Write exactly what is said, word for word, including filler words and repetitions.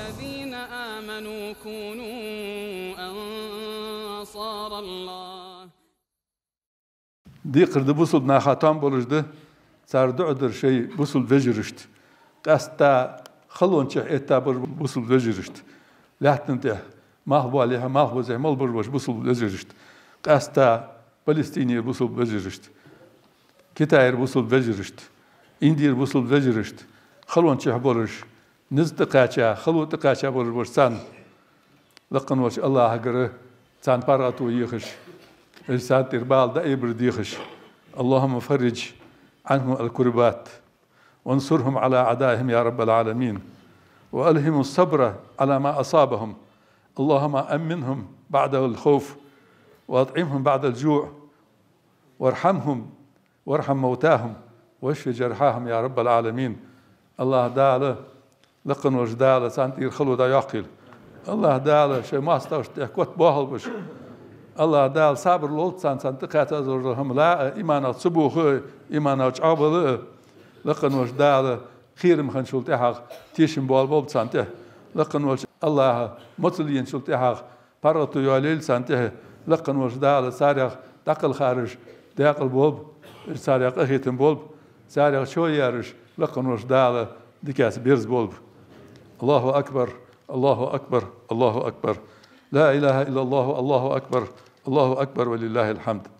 الذين آمنوا كونوا أنصار الله. Декхар да бусалба наха тоам болаш да, цар дуӀа дар шоай бусалба вежарашта. Къаьстта халончех этта бараш бусалба вежарашта. Лаьттан тӀа малх боалехьа, малх базехьа мел бараш бусалба вежарашта. Къаьстта Палестинера бусалба вежарашта. Китайра бусалба вежарашта, Индера бусалба вежарашта, халончех бараш, низ тӀакхаьча, хало тӀакхаьча бараш бараш царна. Лакха волча АллахӀагара царна паргӀато ехаш, уж царна тӀера бала дӀаайбар дехаш. اللهم فرج عنهم الكربات وانصرهم على أعدائهم يا رب العالمين وألهمهم الصبر على ما أصابهم. اللهم أمنهم بعد الخوف وأطعمهم بعد الجوع وارحمهم وارحم موتاهم واشف جرحاهم يا رب العالمين. АллахӀ Дала, лакха волча Дала царна тӀера хало дӀайоаккхийла. АллахӀ Дала шоай моастагӀашта тӀа котбоахалба уж. АллахӀ Дала сабар лолда царна, царна тӀакхаьча дола хӀама лаа а, иманах ца боха а, иманах чӀоагӀбала а. Лакха волча Дала кхерам хинначул тӀехьагӀа тешам боалаболба царна тӀа. Лакха волча АллахӀа моцал енначул тӀехьагӀа паргӀато йоалайийла царна тӀа. Лакха волча Дала царех дӀакхелхараш даькъала болба, царех къахетам болба, царех чояьраш лакха волча Дала дикаца берзаболба. الله أكبر، الله أكبر، الله أكبر. لا إله إلا الله، الله أكبر، الله أكبر ولله الحمد.